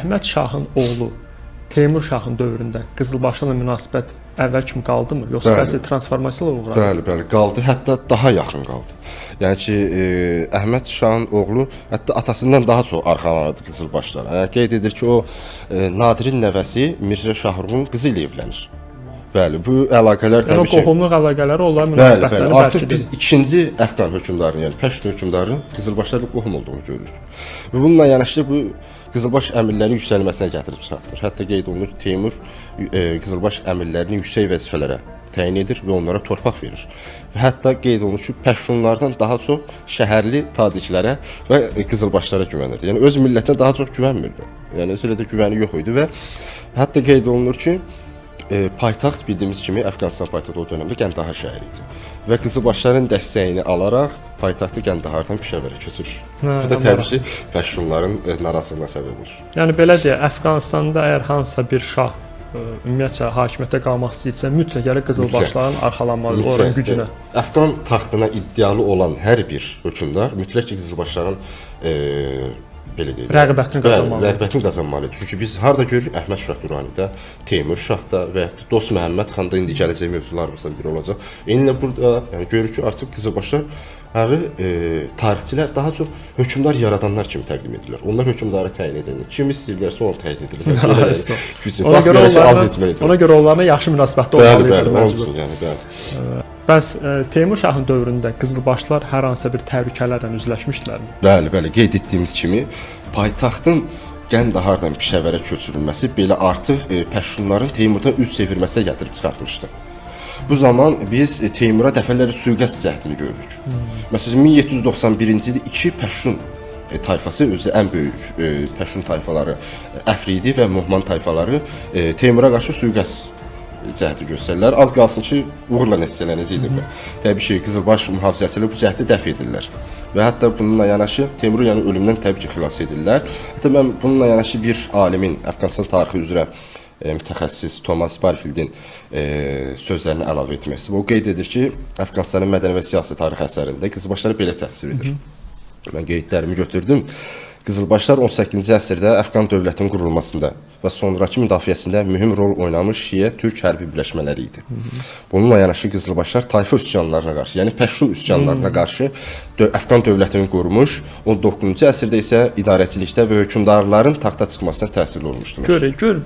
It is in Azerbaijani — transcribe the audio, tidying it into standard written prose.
Əhməd Şahın oğlu Teymur Şahın dövründə Qızılbaşlarla münasibət əvvəl kimi qaldımı, yoxsa Bəli. bəzi transformasiyalar uğradı? Bəli, bəli, qaldı, hətta daha yaxın qaldı. Yəni ki, Əhməd Şahın oğlu hətta atasından daha çox arxalanırdı Qızılbaşlara. Yəni qeyd edir ki, o Nadirin nəvəsi Mirzə Şahruğun qızı ilə evlənir. Bəli, bu əlaqələr Yəni o təbii ki, qohumluq əlaqələri onların Bəli, bəli. münasibətlərini Artıq bərkidir. biz ikinci Əfqan hökmdarının, yəni Pəştun hökmdarının Qızılbaşlarla qohum olduğunu görürük. Və bununla yanaşı bu Qızılbaş əmirlərinin yüksəlməsinə gətirib çıxardır. Hətta qeyd olunur ki, Teymur Qızılbaş əmirlərini yüksək vəzifələrə təyin edir və onlara torpaq verir. Və hətta qeyd olunur ki, Pəştunlardan daha çox şəhərli taciklərə və Qızılbaşlara güvənirdi. Yəni öz millətinə daha çox güvənmirdi. Yəni öz elə də güvəni yox idi və hətta qeyd olunur ki, paytaxt bildiyimiz kimi Əfqanistan paytaxtı o dövrdə Qəndahar şəhəri idi. Və Qızılbaşların dəstəyini alaraq paytaxtı Qəndahardan Pişəvərə köçürür. Hə, Bu da təbii ki, Pəştunların narazılığına səbəb olur. Yəni belə deyək, Əfqanistanda əgər hansısa bir şah ümumiyyətcə hakimiyyətdə qalmaq istəyirsə, mütləq gələ Qızılbaşların arxalanmalıdır, onların gücünə. Əfqan taxtına iddialı olan hər bir hökmdar mütləq ki, Qızılbaşların belə deyək, Rəğbətini qazanmalıdır. Bəli, rəğbətini qazanmalıdır. Çünki biz harda görürük? Əhməd Şah Duranidə, Teymur Şahda və yaxud da Dost Məhəmməd xanda indi gələcək mövzularımızdan biri olacaq. Eynilə burada yəni görürük ki, artıq Qızılbaşlar tarixçilər daha çox hökmdar yaradanlar kimi təqdim edirlər. Onlar hökmdarı təyin edənlər. Kim istəyirlərsə onu təyin edirlər. Ona Gücü. Ona görə Baxmayaraq ki, az onlarla, etmək ona görə onlarla yaxşı münasibətdə Bəli, olmalı bəli, idilər onun məcbur. üçün yəni, bəli. Bəs Teymur Şahın dövründə Qızılbaşlar hər hansısa bir təhlükələrlə üzləşmişdilərmi? Bəli, bəli, qeyd etdiyimiz kimi paytaxtın Qəndahardan Pişəvərə köçürülməsi belə artıq Pəştunların Teymurdan üz çevirməsinə gətirib çıxartmışdı. Bu zaman biz Teymura dəfələrlə sui-qəsd cəhdini görürük. Məsələn, 1791-ci ildə iki Pəştun tayfası, özü ən böyük Pəştun tayfaları Əfridi və Mohman tayfaları Teymura qarşı sui-qəsd cəhdi göstərirlər. Az qalsın ki, uğurla nəticələnəcəkdi bu. Təbii ki, Qızılbaş mühafizəçiləri bu cəhdi dəf edirlər. Və hətta bununla yanaşı Teymuru yəni ölümdən təbii ki, xilas edirlər. Hətta mən bununla yanaşı bir alimin Əfqanistan tarixi üzrə mütəxəssis Thomas Barfieldin sözlərini əlavə etmək istəyirəm. O qeyd edir ki, Əfqanistanın mədəni və siyasi tarix əsərində Qızılbaşları belə təsvir edir. Mən qeydlərimi götürdüm. Qızılbaşlar 18-ci əsrdə Əfqan dövlətinin qurulmasında və sonrakı müdafiəsində mühüm rol oynamış şiə türk hərbi birləşmələri idi. Bununla yanaşı Qızılbaşlar tayfa üsyanlarına qarşı, yəni Pəştun üsyanlarına qarşı Əfqan dövlətini qorumuş, 19-cu əsrdə isə idarəçilikdə və hökmdarların taxta çıxmasına təsirli olmuşdular. Gör, gör bu